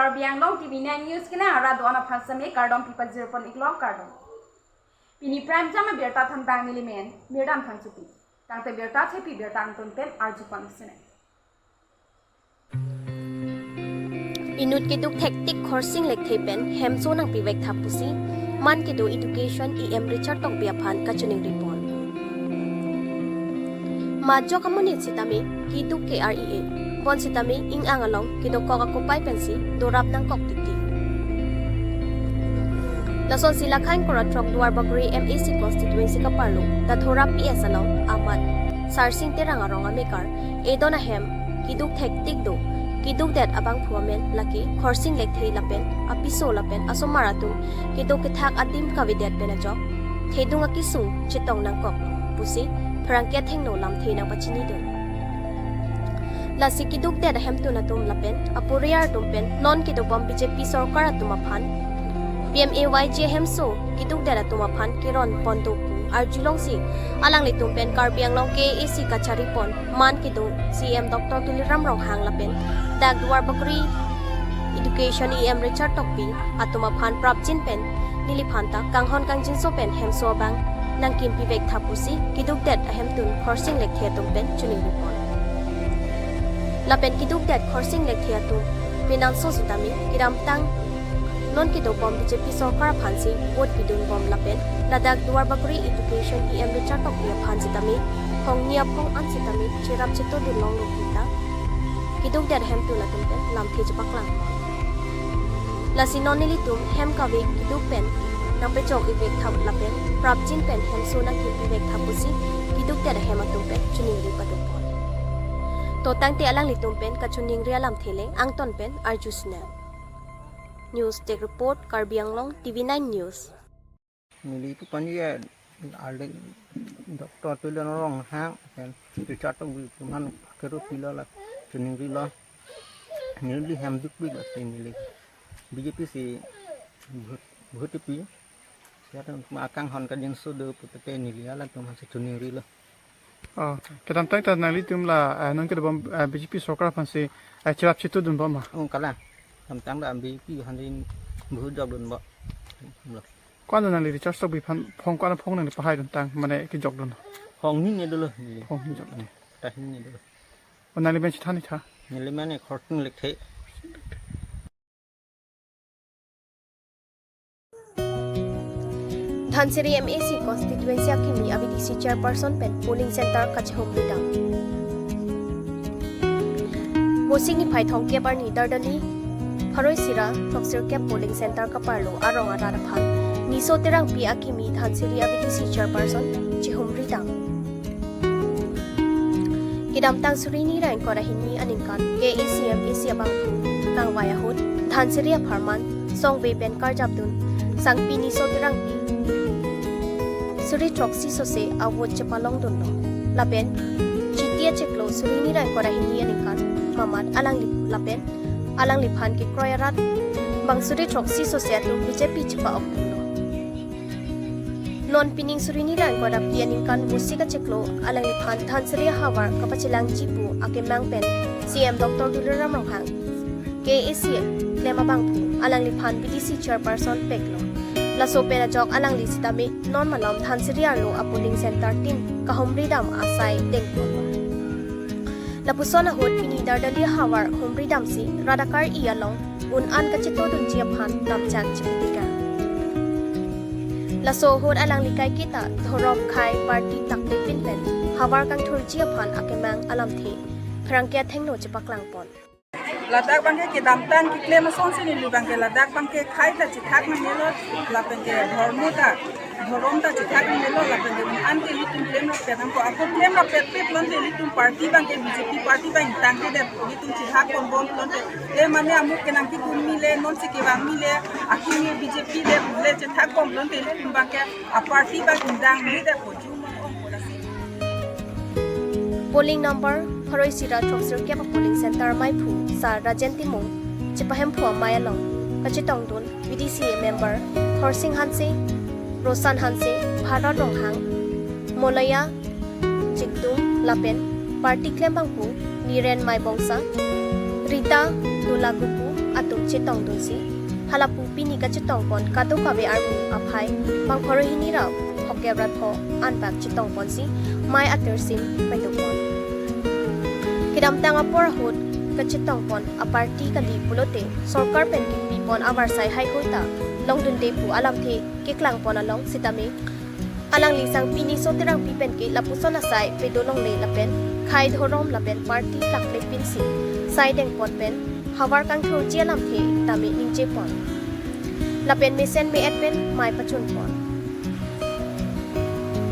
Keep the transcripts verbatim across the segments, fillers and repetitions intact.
Karbi Anglong T V nine News kena ara do-an aphan seme kardom pipajir pon iklo, kardom. Pini prime time abirta than bang nelimen Mirdam Thangchopi. Tangte birta thepi birta angton pen arju pon sene. Inut keduk thektik Khorsing Lekthe pen hemso nangpivek tha pusi man kedo Education E M Richard Tokbi aphan kachiningri pon. Majok amonit sitame keduk ke R E A, bonsitame ing-ang along kedokok akopai pensi dorap nangkok titi. Lasonsi Lakhain Koratrok Duarbagori M A C constituency kaparlo Dathorap P S along amat Sarsing Terang arong amekar edon ahem keduk thektik do, keduk det abangphu amen lake Khorsing Lekthe lapen apiso lapen asomar atum keduk kethak adim kavedet pen ajok thedung akesung chetong nangkok pusi pherangke athengno lamthe nangpachinidun. Lasi keduk det ahemtun atum lapen aporiar atum pen non kedobom B J P sorkar atum aphan P M A Y G hemso keduk det atum aphan keron pon do pu arjulongsi alanglitum pen Karbi Anglong K A A C kachari pon man kedo C E M Doctor Tuliram Ronghang lapen dak Duarbagori Education E M Richard Tokbi atum aphan prapjin pen neliphan ta kanghon kangjinso pen hemso abang nangkimpivek tha pusi keduk det ahemtun Khorsing Lekthe atum pen chiningri pon. Lapen keduk det Khorsing Lekthe atum penangso sitame kedamtang non kedobom B J P sorkar aphansi vote pidun bom lapen ladak Duarbagori Education E M Richard Tokbi aphan sitame hongni aphong an sitame cherap chetodun longlo kita keduk det ahemtun atum pen lamthe chepaklang. Lasi non nelitum hem kave keduk pen nangpechok ivek tha lapen prapjin pen hemso nangkipivek tha pusi keduk det ahem atum pen chiningri padun pon. To tangte alanglitum pen kachiningri alamthe le angton pen arju sene. News Desk Report, Karbi Anglong T V nine News. Neli pu panye arle Doctor Tuliram Ronghang pen Richard Tokbi atum aphan kero pilo la chiningrilo. Neli hem dukpik lasi neli B J P si vote, vote pi. Siya atum ma akanghon kangjinso do putete neli halatum aphansi chiningrilo. Oh, kedamtang ta nanglitum la, eh, non kedobom, eh, B J P sorkar aphansi, eh, cherap chetodun bom ma? Oh, kalang. Kedamtang la B J P aphansi vote jokdun bom. Lo. Ko-an nangli Richard Tokbi aphan phong, ko-an phong nangli pahaidun tang, mane kejokdun? Hongni ne dolo. Hongni jokdun. Tahini ne dolo. Oh, nangli men chethan tha? Neli men Khorsing Lekthe. Dhansiri M A C constituency akimi a V D C chairperson pen polling center kachehumri dam. Vosik niphai thomkep arni Dardali Pharoi Sira throksirkep polling center kaparlo arong arat aphan Niso Terangpi akimi Dhansiri a V D C chairperson chehumri dam. Kedamtang suri hini ra ingkoi ra hini aningkan K A A C M A C abangphu kangvai ahut Dhansiri apharman songve pen karjapdun sangpi Niso Terangpi suri throksi sose a vote chepalongdunlo. Lapen G T A chiklo suri hini ra ingkoi ra hini aningkan mamat alangli lapen alangliphan kekroi arat bang suri throksi sose atum B J P chepa-okdunlo. Non pining suri hini ra ingkoi ra phli aningkan Vosik achiklo alangliphan Dhansiri ahavar kapachelangji pu akemang pen C M Doctor Tuliram Ronghang K A A C klem abangphu alangliphan V D C chairperson peklo. Laso pen ajok alangli sitame non malom Dhansiri arlo a polling center tin kahumri dam asai dengponlo. Lapuson ahut pini Dardali ahavar humri damsi rat akar-i along un-an kachetodunji aphan damchak chipitika. Laso ahut alangli kaiketa dhorom khei party takpepin pen havar kangthurji aphan akemang alamthe pherangke athengno chepaklangpon. Ladak abangke kedamtang keklem asonsi neli abangke ladak abangke khei ta chethak nangnelo, lapenke dhormo ta, dhorom ta chethak nangnelo, lapenke un-an ke ilitum klemrap pet nangkok, ako klemrap petpet pulote ilitum party abangke B J P party abang tangte det, ilitum chethak ponbom pulote le mane amuk ke nangkidun mile, non si kevang mile, akimi B J P le, le chethakbom pulote ilitum abangke a party abang indang mile det ko ju mon ong ko lasi. Polling number Pharoi Sira throksirkep a polling center maiphu Sar Rajen Timung chepahemphu amei along kachetongdun V D C member Khorsing Hanse, Roshan Hanse, Bharat Ronghang, Molaya Jingtung lapen party klembangphu Niren Maibongsa, Rita Dolagupu atum chetongdunsi, halapu pini kachetongpon kadokave arni aphai bang pharo hini ra phokep ra pho anbak chetongponsi mei atirsim paidopon. Kedamtang apor ahut kachetongpon aparty kali pulote sorkar pen kipipon avarsai haihui ta longdunde pu alamthe keklangpon along sitame alangli sang pini Sotterangpi pen ke lapuson asai pado longle lapen khei dhorom lapen party plaklepinsi sai dengpon pen havar kangthurji alamthe tame ningjepon. Lapen mesen me-et pen mei pachunpon.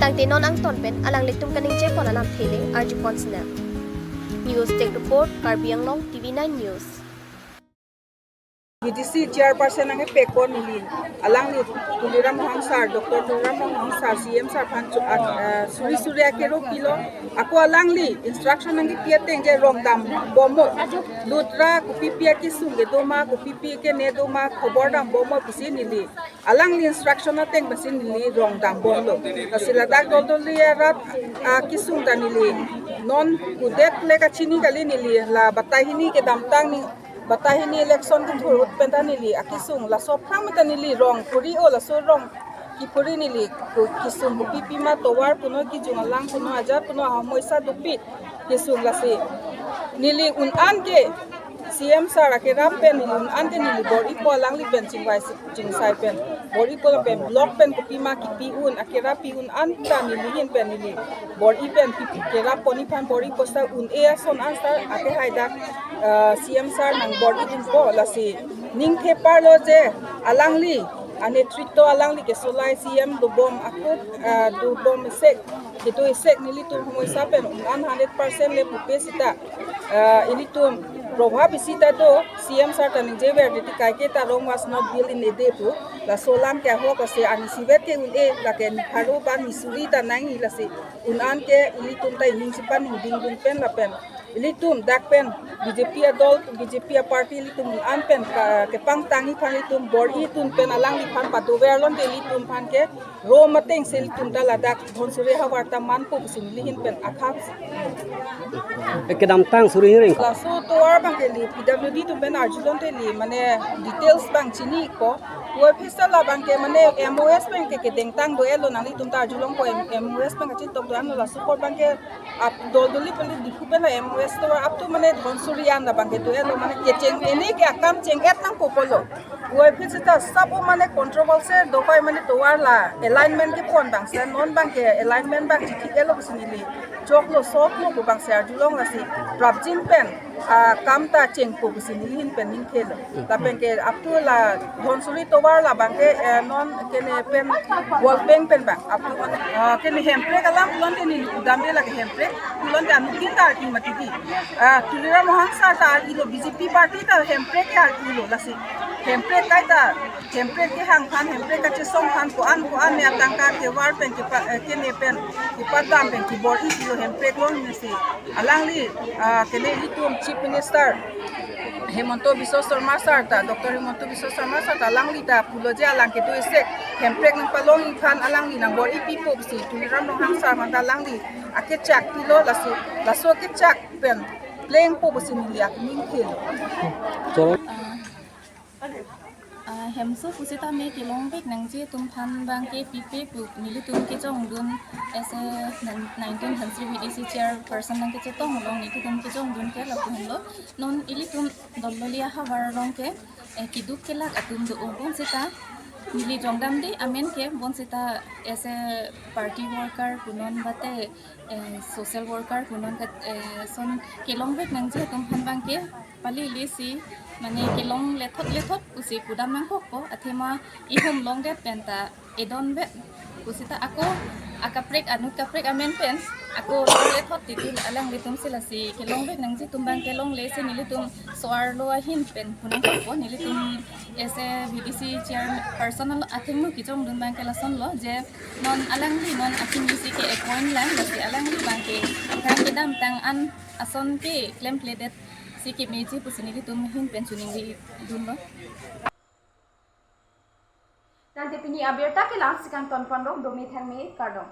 Tangte non angton pen alanglitum kaningjepon alamthe le arjupon sina. News Desk Report, Karbi Anglong, T V nine News. B D C chairperson nangkepekpon neli, alangli Tuliram Ronghang sir, Doctor Tuliram Ronghang sir, C M sir aphan chu-, ah, ah, suri suri akero pilo, ako alangli instruction nangkepi ateng je rong dambomlo, lut ra kopipi akesung kedo ma, kopipi kene do ma, khobor dambomlo pusi neli alangli instruction ateng pensi neli rong dambomlo. Lasi ladak doldoli arat, ah, kesung ta neli non kudet le kachini kali, neli la batai hini kedamtang ni, batai hini election kethur ahut pen ta neli akesung laso aphrang ta neli rong phuri-o, laso rong kiphuri neli ko-, kesung kopipi ma, tovar punon, kejung alang punon, ajat punon, ahomoisa dopik kesung. Lasi neli un-an ke C M sir akerap pen neli un-an ke neli bor-ipo, alangli pen chingvai si-, chingsai pen bor-ipo lapen block pen kopi ma kipi un, akerap pi un-an ta neli ahin pen neli bor-i pen pi-, kerap pon aphan bor-ipo seta un-e ason an seta akehai dak, ah, C M sir nang bor-idunpo. Lasi ning theparlo je alangli anetritwo, alangli kesolai C M dobom ako, ah, dobom isek, kedo isek nelitum homoisa pen un-an hundred percent le pupe seta, ah, ilitum probhab isi ta do, C M sir ta ningjever titi kaike ta Rome was not built in a day pu. Laso alam ke ahok ase, arnisi vet ke un-e, lake ni pharo ba ni suri ta nangji, lasi un-an ke ilitum ta ining chepaningdingdun pen lapen ilitum dak pen B J P adol, B J P aparty ilitum un-an pen ka-, kepangtang aphan ilitum bor-idun pen alangliphan padover along ke ilitum aphan ke ro mateng si ilitum ta ladak Dhonsiri ahavar ta manpo pusi neli ahin pen akhap. E, kedamtang suri hiring. Laso tovar abang ke neli P W D atum pen arjulonte neli mane details abang chiniko. Puvoiphit seta labang ke mane M O S pen ke kedengtang do-etlo, nanglitum ta arjulongpo, M-, M O S pen kachintok do-anlo, laso apor abang ke ap doldoli pen Diphu pen la M O S tovar up to mane Dhonsiri an labang ke do-etlo, mane kecheng ene ke akam cheng-et nangpo pulo. Puvoiphit seta sabo mane controversial do pai mane tovar la alignment kepon abang seta non abang ke alignment abang chithik-etlo pusi neli choklo soklo pu abang si arjulong, lasi prapjin pen, ah, kam ta chengpo pusi neli ahin pen ningthelo. Lapen ke up to la Dhonsiri tovar labang ke, eh, non kene pen World Bank pen abang up to non, ah, kene hemprek alam pulonte neli kudamde, lake hemprek pulonte anuttin ta arki mati di. Ah, Tuliram Ronghang sir ta arkilo, B J P party ta hemprek ke arkilo, lasi hemprek kaita, hemprek kehang aphan, hemprek kachesong aphan ko-an ko-an ne atangka kevar pen kepa-, eh, kene pen kepadam pen kebor-ipilo hemprek along nesi. Alangli, ah, kene ilitum Chief Minister Himanta Biswa Sarma sir ta, Doctor Himanta Biswa Sarma sir ta alangli ta pulo je alang kedo isek hemprek nangpalongji aphan alangli nangbor-ipipo pusi Tuliram Ronghang sir aphan ta alangli akechak pilo, laso, laso akechak pen plengpo pusi neli aning thelo. Cholo. Ah, ah, hemso pusitame kelongvek nangji atum aphan abang ke pipe pu nelitum kechongdun, as a nineteen Dhonsiri V D C chairperson nangkechetong along nelitum kechongdun ke lapu henlo. Non ilitum doldoli ahavar along ke, eh, keduk kelak atum do-o, bonseta neli jongdamde amen ke, bonseta as a party worker punon bate, eh, social worker punon kat, eh, son kelongvek nangji atum aphan abang ke pali lesi, mane kelong lethot lethot pusi kudam nangkokpo, athema ihum longdet pen ta edon vet pusita ako akaprek anut kaprek amen pen ako longle thot titi alanglitum si, lasi kelongvek nangji atum abang kelongle si nelitum so-arlo ahin pen pu nangkokpo. Nelitum as a V D C chairperson athengno kechongdun abang ke lasonlo je non alangli non athengno si ke-appoint lang, lasi alangli abang ke thang kedamtang an ason ke klemkledet si kemeji pusi nelitum ahin pen choningri dunlo. Tangte pini abirta ke la-ansi kangtonponlo, dome thangme kardom.